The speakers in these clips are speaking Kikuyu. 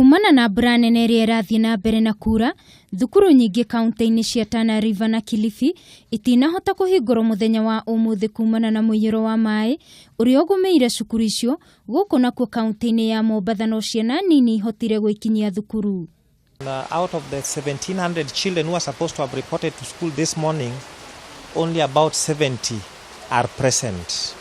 Kumana na mbura nene ĩrĩa ĩrathiĩ na mbere na kuura, thukuru nyingĩ kaunti-inĩ cia Tana River na Kilifi itinahota kũhingũrwo mũthenya wa ũmũthĩ kumana na mũiyũro wa maĩ ũrĩa ũgũmĩire cukuru icio. Gũkũ nakuo kaunti-inĩ ya Mombatha no ciana nini ihotire gwĩkinyia thukuru. Out of the 1700 children who are supposed to have reported to school this morning, only about 70 are present.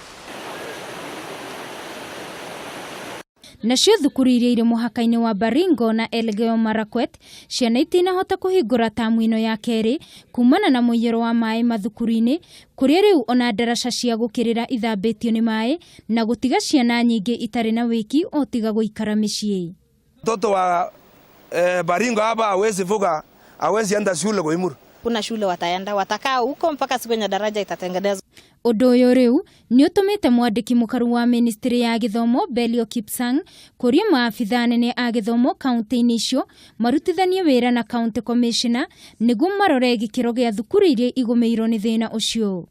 Nacio thukuru iria irĩ mũhaka-inĩ wa Baringo na Elgeyo Marakwet, ciana itinahota kũhingũra tamu ĩno ya kerĩ kumana na mũiyũro wa maĩ mathukuru-inĩ, kũrĩa rĩu ona ndaraca cia gũkĩrĩra ithambĩtio nĩ maĩ na gũtiga ciana nyingĩ itarĩ na wĩki o tiga gũikara mĩciĩ. Mtoto wa Baringo hapa hawezi vuka, hawezi enda shule Koimuru. Kuna shule wataenda, watakaa huko mpaka siku yenye daraja itatengenezwa. Ũndũ ũyũ rĩu nĩ ũtũmĩte mwandĩki mũkaru wa ministry ya gĩthomo Belio Kipsang kũria maabithaa anene a gĩthomo kaunti-inĩ icio marutithanie wĩra na county commissioner nĩguo marore gĩkĩro gĩa thukuru iria igũmĩirwo nĩ thĩna ũcio.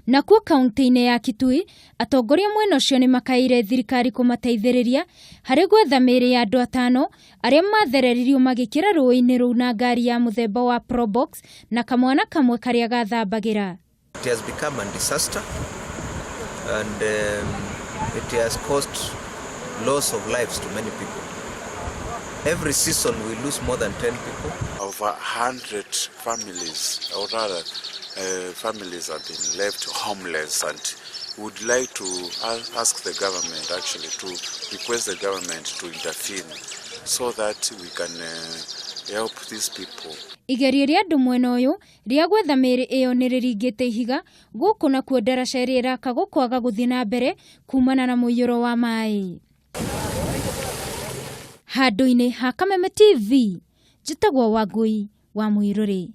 Nakuo kaunti-inĩ ya Kitui, atongoria mwena ũcio nĩ makaĩire thirikari kũmateithĩrĩria harĩ gwetha mĩĩrĩ ya andũ atano arĩa mathereririo magĩkĩra rũũĩ-inĩ rũu na ngari ya mũthemba wa Probox na kamwana kamwe karĩa gathambagĩra. It has become a disaster and it has caused loss of lives to many people. Every season we lose more than 10 people. Over 100 families, or rather families have been left homeless, and would like to ask the government, actually to request the government to intervene so that we can help these people. Igerio rĩa andũ mwena ũyũ rĩa gwetha mĩĩrĩ ĩyo nĩ rĩringĩte ihiga gũkũ nakuo ndaraca ĩrĩa ĩrakagwo kwaga gũthiĩ na mbere kumana na mũiyũro wa maĩ. Handũ-inĩ ha Kameme TV, njĩtagwo Wangũi wa Mũirũrĩ.